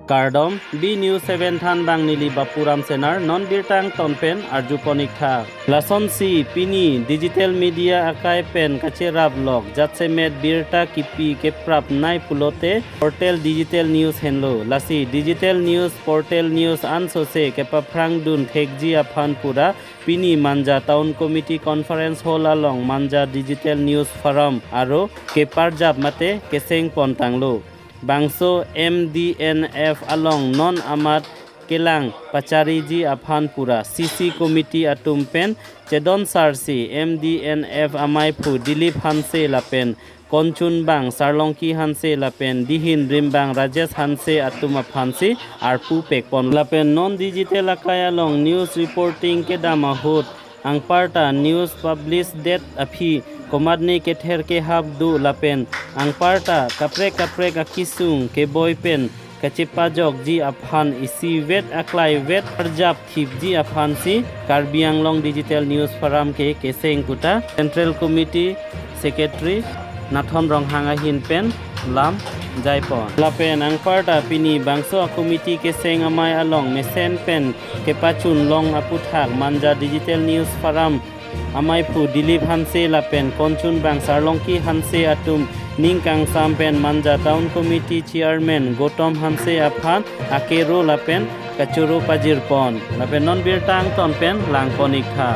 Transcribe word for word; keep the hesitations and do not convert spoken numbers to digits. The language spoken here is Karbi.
Kardom, B News seven thanbang neli Bapuram Senar, non birta angton pen arjupon ik tha. Lasonsi pini digital media akai pen kacherap lok, jasemet birta kipi keprap nai pulote portal digital news henlo. Lasi digital news portal news ansose kepaphrang dun thekji aphan pura pini Manja Town Committee Conference Hall along Manja Digital News Forum aro keparjap mate keseng pon tanglo. Bangso M D N F along non amat kelang pachariji aphan pura C C committee atum pen chedon sarsi M D N F amaiphu Dilip Hanse lapen konchunbang Sarlongki Hanse lapen dihin rimbang Rajesh Hanse atum aphansi arpu pekpon. Lapen non digital akai along news reporting kedam ahut anparta news publish det aphi komatne kether kehap do lapen anparta kaprek kaprek akisung keboi pen kachepajokji aphan isivet aklaivet arjap thipji aphansi Karbi Anglong Digital News Forum ke keseng kuta Central Committee Secretary Nathon Ronghang ahin pen lam jaipon. Lapen anparta pini bangso a committee keseng amei along mesen pen kepachun long aputhak Manja Digital News Forum amaiphu Dilip Hanse lapen konchunbang Sarlongki Hanse atum ning kangsam pen Manja Town Committee Chairman Gautam Hanse aphan akero lapen kachoro pajirpon. Lapen non birta angton pen langpon ik tha.